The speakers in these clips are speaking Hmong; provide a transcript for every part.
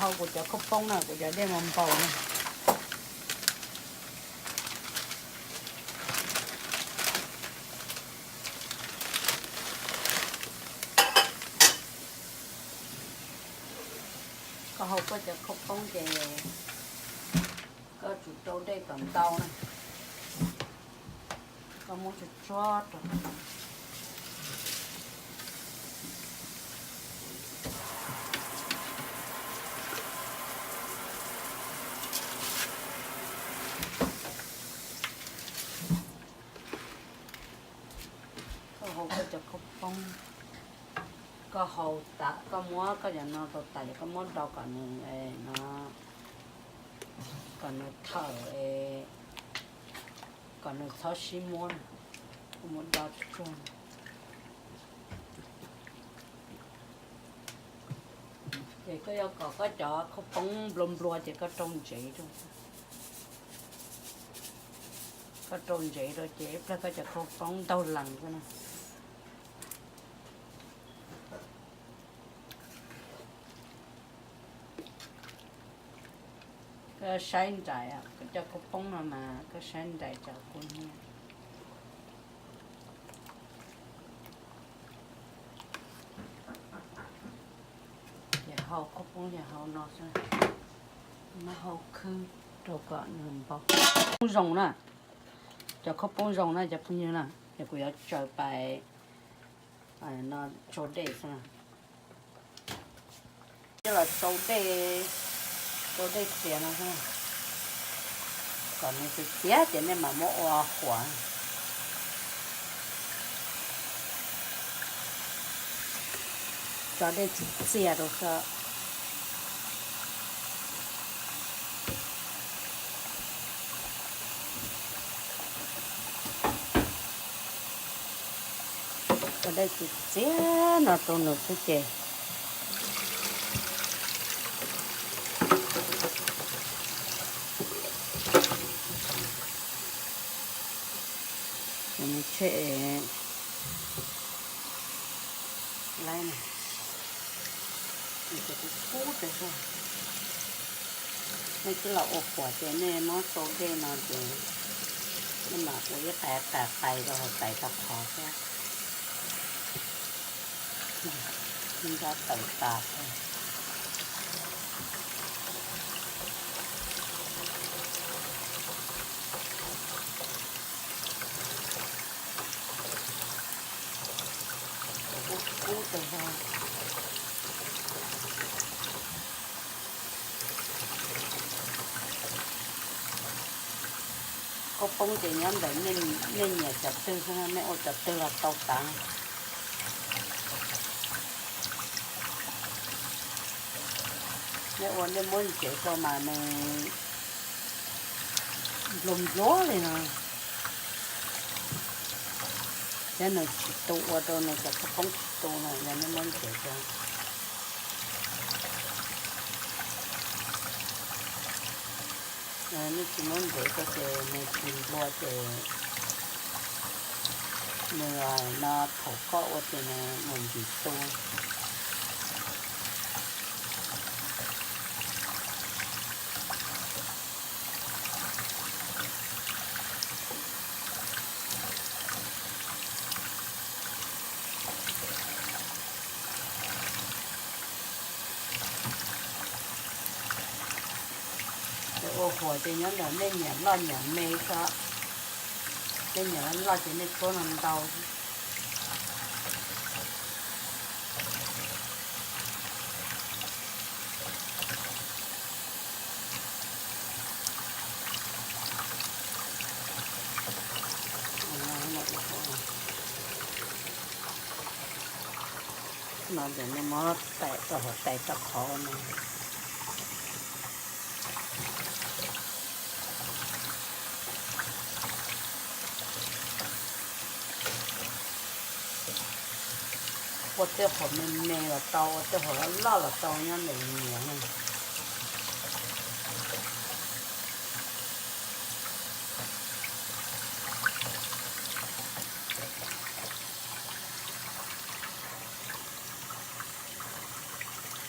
Hau kuv cov khaub poob na, kuv cov dej mas npaum na. Koj hau koj cov khaub poob ces koj tsum rau dej kom ntau na. Koj muab tsuag tsuag rau. Koj hau koj cov khaub poob, koj hau tas, koj muab koj cov no rau tas ces koj muab do kom nws no, kom nws thawm, kom nws txhob sib muab. Koj muab do tsuag tsuag. Ces koj yuav kom koj cov khaub poob nplua nplua ces koj rau ntsev rau. Koj rau ntsev rau ces ib pliag koj cov khaub poob ntaug lees xwb na. Koj saib nraim, koj cov khaub poob no mas koj saib nraim tsam kub hnyiab. Ces hau khaub poob ces hau no xwb, muab hau khwb rau kom nws npau. Poob zoo na, cov khaub poob zoo na cov phooj ywg na, ces kuv yuav tsaws pais no tsau dej xwb na. Coj los tsau dej, tsau dej txias no xwb, kom nws txias txias ces nej mam muab ua huam. Tso dej txias txias rau xwb. Ua dej txias txias no rau nws xwb ces nws tshem lawm na. Nws ces kub kub tas zog. Nej twb los ua huam ces nej muab tsau dej no ces nej mam ua ib qais qais qais rau hauv tais rau qhov xwb. Nrab tawm tas. Kub kub tas zog. Khaub poob ces nyob ntawm nej nyiam cov twg xwb, nej ua cov twg los tau tas. Nej ua nej muab ntsev rau mas nws nplua nplua li no. Thiab nws tsis tu, ua rau nws cov khaub poob tsis tu no yog nej muab ntsev rau. Nej tsis muab ntsev rau ces nws tsis nplua ces nws no thaum koj ua ces nws mus ntsis tu. Ces ua huam ces nyob ntawm nej nyiam loj nyiam me xwb. Nej nyiam loj ces nej tshuab no ntau. No ces nej muab tais rau hauv tais rau qhov no. Ua tej huam me me los tau, ua tej huam loj loj los tau, nyob ntawm nyiam.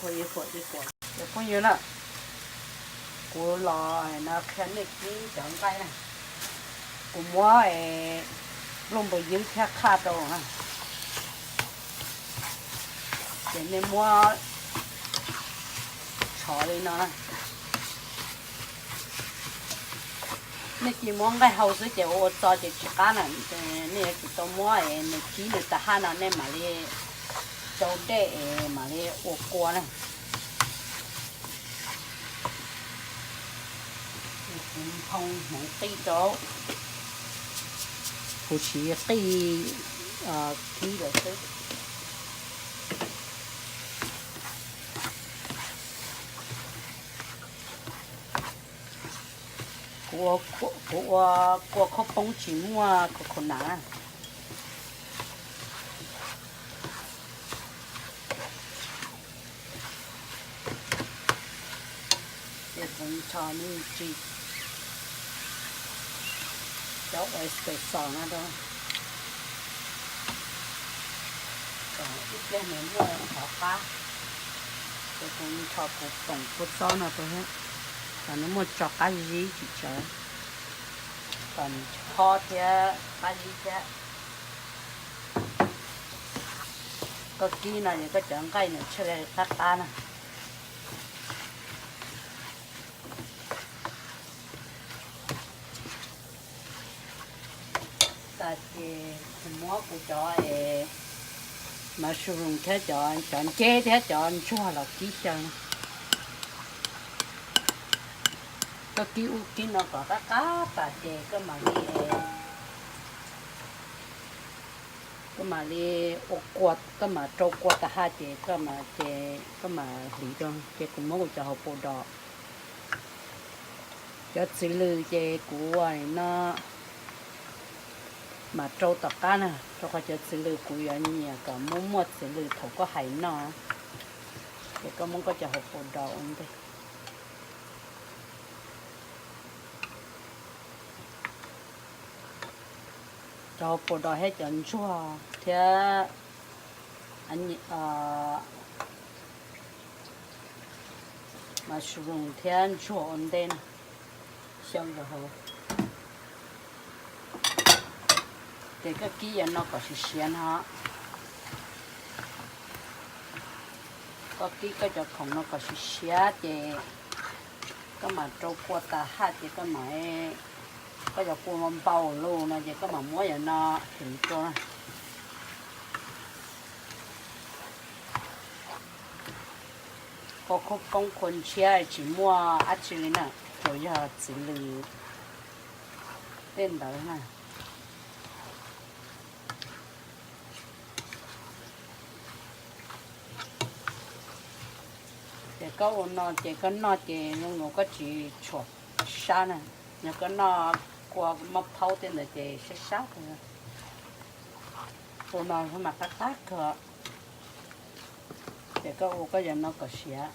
Ua ib huam ib huam, cov Phooj ywg na, kuv los no qhia nej kib cov nqaij na. Kuv muab nplooj npawg ywb thiab qhaj rau na, ces nej muab tshov li no na. Nej cia muab nqaij hau xwb ces ua ua txo ces tsis qab na. Nej yuav tsum tau muab nws kib nws tas haj no nej mam li rau dej es mam li ua kua na. Kuv nphoo hmoov qij rau, kuv siv qij kib lawm xwb. Kuv ua kua khaub poob tsis muaj khav khaum nas. Ces kuv tso me ntsis cov oyster sauce no rau, kom ib pliag nws muaj qhov qab. Ces kuv tso kuv poom kua txob no rau thiab, kom nws muaj tso qab zib tsis tsawv, kom nws tsis hob thiab qab zib thiab. Koj kib no ces koj cov nqaij nws thiaj li qab qab na. Tas ces kuv muab kuv cov mushroom thiab cov, cov nceb thiab cov ntsuag los kib xyaw no. Koj kib ub kib no kom qab qab tas ces koj mam li, koj mam li ua kua, koj mam rau kua tas haj ces koj mam, ces koj mam hliv rau. Ces kuv muab kuv cov hauv paus dos, cov txiv lws ces kuv ua no mam rau tom qab na, rau qhov cov txiv lws kuv yuav nyiam kom muaj muaj txiv lws thaum koj hais noj. Ces koj muab koj cov hauv paus dos ua ntej. Cov hauv paus dos thiab cov ntsuag thiab mushroom thiab ntsuag ua ntej na, xyaw rau hauv. Ces koj kib cov no kom siav siav no. Koj kib koj cov khoom no kom siav siav ces koj mam rau kua tas haj ces koj mam, koj cov kua npau lug no ces koj mam muab cov no hliv rau na. Kua khaub poob kua ntshiab tsis muaj dab tsi li na, tsuas yog txiv lws tej ntawd na. Ces koj ua no ces koj noj ces zoo nkaus koj tsis tshuam sab na. Yog koj noj kua maj phaub tej ntawd ces sab sab kawg. Ua no mas qab qab kawg. Ces koj ua koj cov no kom siav.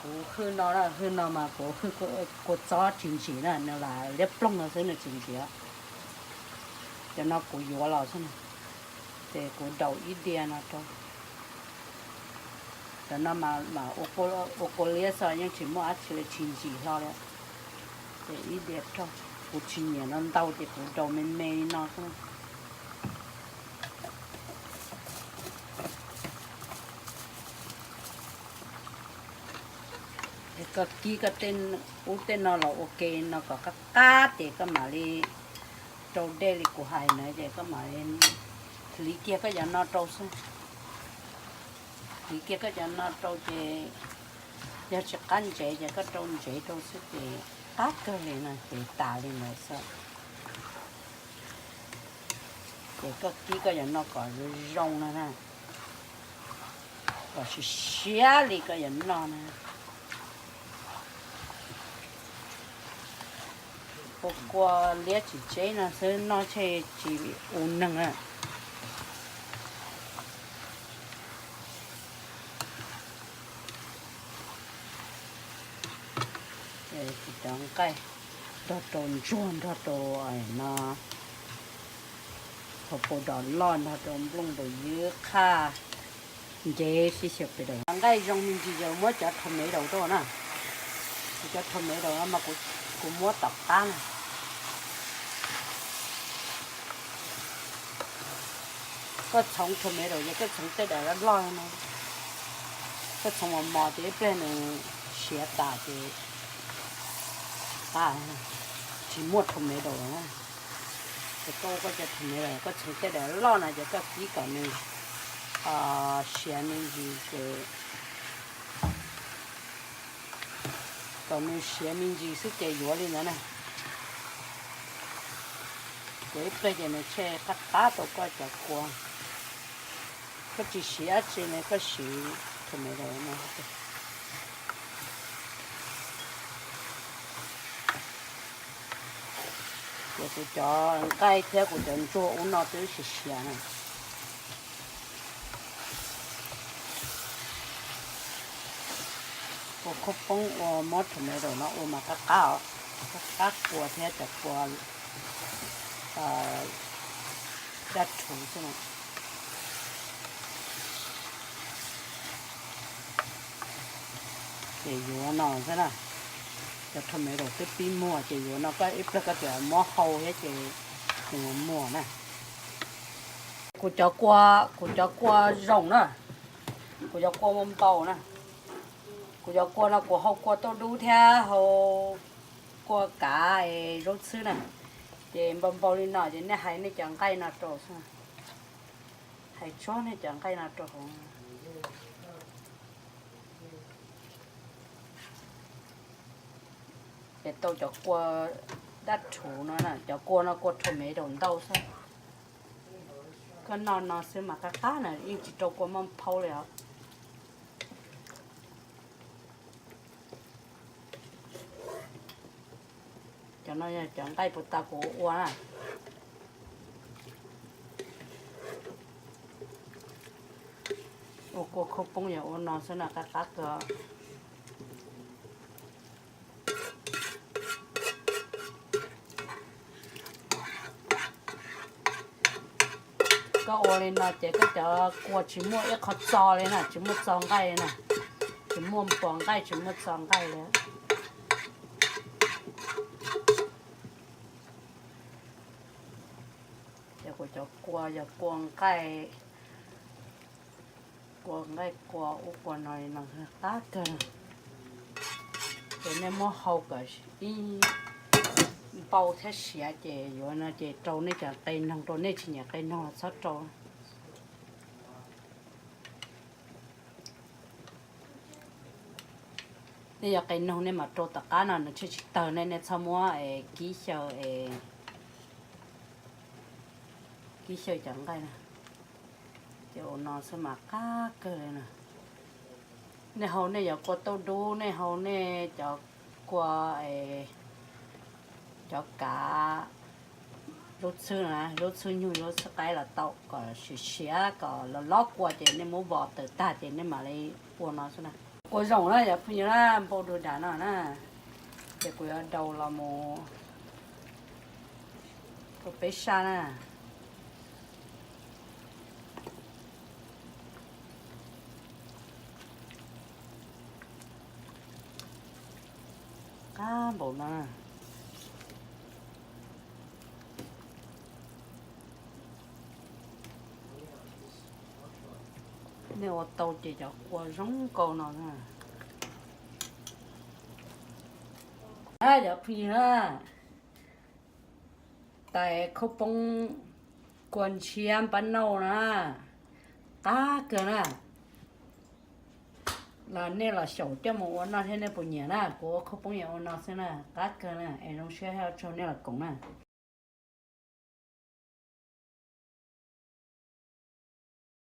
Kuv hwj no, hwj no mas kuv hwj kua txob tsis ntsim na, nws lam liab ploog no xwb nws tsis ntsim. Cov no kuv yuav los xwb na, ces kuv daus ib diav no rau. Cov no mas ua kua liab xwb yeej tsis muaj dab tsi li, tsis ntsim hlo li. Ces ib diav rau, kuv tsis nyiam no ntau ces kuv daus me me li no xwb. Ces koj kib koj ub tej no los ua ke no kom qab qab ces koj mam li rau dej li kuv hais na, ces koj mam li hliv kiag koj cov no rau xwb. Hliv kiag koj cov no rau ces yog tsis qab ntsev ces koj rau ntsev rau xwb ces qab kawg li no ces tas li ntawd xwb. Ces koj kib koj cov no kom zoo zoo no na, kom siav siav li koj yuav noj na. Ua kua liab tsis tseb no xwb noj tshe tsis u neeg na. Cov nqaij Nrog rau ntsuag nrog rau no, hauv paus dos loj nrog rau nplooj npaus ywb qhaj nce sib xyaw pem daus. Nqaij zoo me ntsis yog muab cov tomato rau na. Kuv cov tomato no mas kuv muab tom qab na. Koj txhoov tomato ces koj txhoov tej daim loj loj no. Koj txhoov mos mos ces ib pliag nws siav tas ces qab, tsis muaj tomato lawm na. Ces koj ua koj cov tomato koj txhoov tej daim loj no ces koj kib kom nws siav me ntsis ces kom nws siav me ntsis xwb ces yuav li ntawd na. Ces ib pliag ces nws thiaj qab qab tau koj cov kua. Koj tsis siv dab tsi ne, koj siv tomato no. Ces kuv cov nqaij thiab kuv cov ntsuag ub no twb siav siav na. Ua khaub poob ua muab tomato no ua mas qab qab os, qab qab kua thiab cov kua dab rhuv xwb na. Ces yuav no xwb na, cov tomato twb pib muag ces yuav no, koj ib pliag koj tseem muab hau thiab ces nws muag na. Kuv cov kua, kuv cov kua zoo na, kuv cov kua muaj npau na. Kuv cov kua no kuv hau kua tauj dub thiab hau kua kav es zaub txhwb na. Ces npau npau li no ces nej hais nej cov nqaij no rau xwb, hais tsuag nej cov nqaij no rau hauv. Ces tau cov kua dab rhuv no, cov kua no kua tomato ntau xwb. Koj noj no xwb mas qab qab na, yeej tsis rau kua maj phaub li os. Cov no yog cov nqaij puag ta kuv ua na. Ua kua khaub poob yog ua no xwb na, qab qab kawg. Koj ua li no ces koj cov kua tsis muaj ib qho txo li na, tsis muaj txo nqaij li na, tsis muaj npua nqaij, tsis muaj txo nqaij li. Ces kuv cov kua yog kua nqaij, kua nqaij kua ub kua no li no qab kawg. Ces nej muab hau kom ib npau thiab siav ces yuav no ces rau nej cov qe noog, rau nej tsis nyiam qe noog los txhob rau. Nej yog qe noog nej mam rau tom qab no nws thiaj tsis tawg, nej nej txhob muab kib xyaw es kib xyaw cov nqaij na. Ces ua no xwb mas qab kawg li na. Nej hau nej cov kua tauj dub, nej hau nej cov kua, cov kav, zaub txhwb na, zaub txhwb nyuj zaub txhwb qaib los tau, kom siav siav kom los lob kua ces nej muab vos tawm tag ces nej mam li ua no xwb na. Kua zoo na cov phooj ywg na, npau dua dam no na. Ces kuv yuav daus los mus rau peb saj na. Qab npaum no. Nej ua tau ces cov kua zoo nkauj no na. Cov phooj ywg na, tais khaub poob kua ntshiab npab nauj na, qab kawg na. Los nej los xyaum coj mus ua noj thiab nej puas nyiam na, kuv ua khaub poob yog ua no xwb na, qab kawg na, es zoo siab thiab ua tsaug nej los koom na.